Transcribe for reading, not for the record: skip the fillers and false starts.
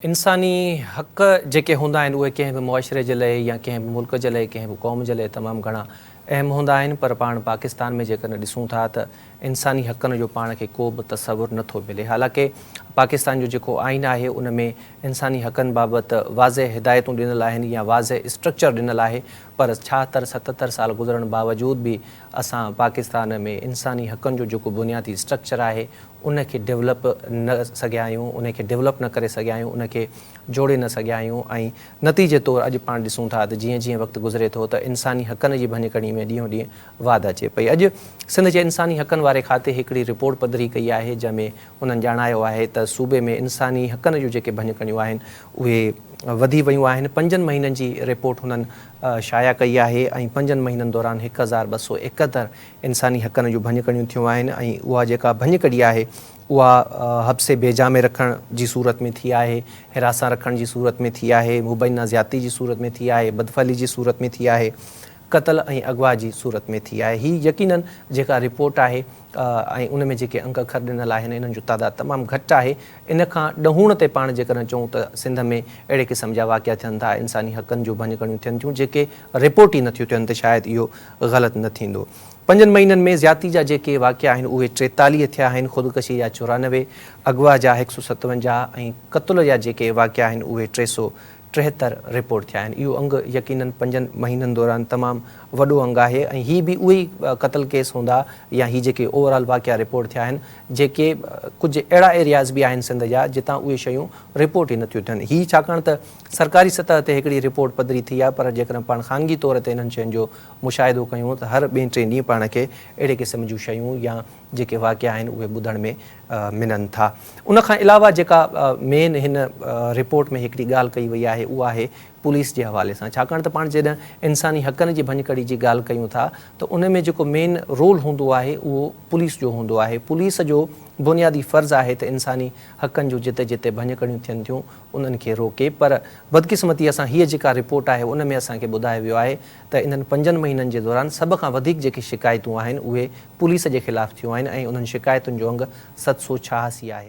انساني حق جيڪي هوندا آهن اهي ڪنهن به معاشري جي لئه يا ڪنهن به ملڪ جي لئه ڪنهن به قوم جي لئه تمام گهڻا اهم هوندا آهن پر پاڻ پاڪستان ۾ جيڪڏهن ڏسون ٿا ته انساني حقن جو پاڻ کي ڪو به تصور نه ٿو ملي حالانڪه پاڪستان جو جيڪو آئين آهي ان ۾ انساني حقن بابت واضح هدايتون ڏنل آهن يا واضح اسٽرڪچر ڏنل آهي پر ڇاهتر ستتر سال گذرڻ باوجود به اسان پاڪستان ۾ انساني حقن جو جيڪو بنيادي اسٽرڪچر آهي ان کي ڊولپ نه سگهيا آهيون، ان کي ڊولپ نه ڪري سگهيا آهيون، ان کي جوڙي نه سگهيا آهيون ۽ نتيجي طور اڄ پاڻ ڏسون ٿا ته جيئن جيئن وقت گذري ٿو ته انساني حقن جي ڀڃڪڙي ۾ ڏينهون ڏينهن واڌ اچي پئي. اڄ سنڌ جي انساني حقن واري کاتي هڪڙي رپورٽ پڌري ڪئي آهي جنهن ۾ انهن ڄاڻايو آهي ته صوبي ۾ انساني حقن جون جيڪي ڀڃڪڙيون آهن اهي وڌي ويون آهن. پنجن مهينن جي رپورٽ هنن شايع ڪئي آهي ۽ پنجن مهينن دوران 1271 انساني حقن جون ڀڃڪڙيون ٿيون آهن ۽ اها جيڪا ڀڃڪڙي آهي اها حبس بيجا ۾ رکڻ جي صورت ۾ ٿي آهي، هراسان رکڻ جي صورت ۾ ٿي آهي، مبينا زيادتي جي صورت ۾ ٿي آهي، بدفعلي جي صورت ۾ ٿي آهي، قتل ۽ اغوا جي صورت ۾ ٿي آهي. هي يقينن جيڪا رپورٽ آهي ۽ ان ۾ جيڪي انگ اکر ڏنل آهن انهن جو تعداد تمام گهٽ آهي. ان کان ڏهوڻ تي پاڻ جيڪڏهن چئون ته سنڌ ۾ اهڙي قسم جا واقعا ٿين ٿا، انساني حقن جون ڀڃڪڙيون ٿين ٿيون جيڪي رپورٽ ئي نٿيون ٿين ته شايد اهو غلط نه ٿيندو. پنجن مهينن ۾ زيادتي جا جيڪي واقعا آهن اهي 43 ٿيا آهن، خودڪشي جا 94، اغوا جا 157 ۽ قتل جا جيڪي واقعا آهن اهي 373 رپورٽ ٿيا آهن. اهو انگ يقينن پنجن مهينن دوران تمام وڏو انگ آهي ۽ هي به اهي ئي قتل ڪيس هوندا يا هي جيڪي اوور آل واقعا رپورٽ ٿيا آهن جيڪي ڪجهه اهڙا ايرياز به آهن سنڌ جا جتان اهي شيون رپورٽ ئي نٿيون ٿين. هي ڇاڪاڻ ته سرڪاري سطح تي هڪڙي رپورٽ پڌري ٿي آهي پر جيڪڏهن پاڻ خانگي طور تي انهن شين جو مشاهدو ڪيون ته هر ٻئين ٽئين ڏينهن پاڻ کي اهڙي قسم جون شيون يا جيڪي واقعا آهن اهي ٻڌڻ ۾ ملن ٿا. ان کان علاوه جيڪا مين هن رپورٽ ۾ هڪڙي ڳالهه ڪئي وئي آهي اها آهي پوليس جي حوالي سان ڇاڪاڻ ته پاڻ جڏهن انساني حقن جي ڀڃڪڙي جي ڳالهه ڪيون ٿا ته ان ۾ جيڪو مين رول هوندو آهي اهو پوليس جو هوندو آهي پوليس جو بنيادي فرض آهي ته انساني حقن جون جتي جتي ڀڃڪڙيون ٿين ٿيون انهن کي روڪي پر بدقسمتيء سان هيء جيڪا رپورٽ آهي ان ۾ اسان کي ٻڌايو ويو آهي ته انهن پنجن مهينن جي دوران سڀ کان وڌيڪ جيڪي شڪايتون آهن اهي پوليس جي خلاف ٿيون آهن ۽ انهن شڪايتن جو انگ 786 آهي.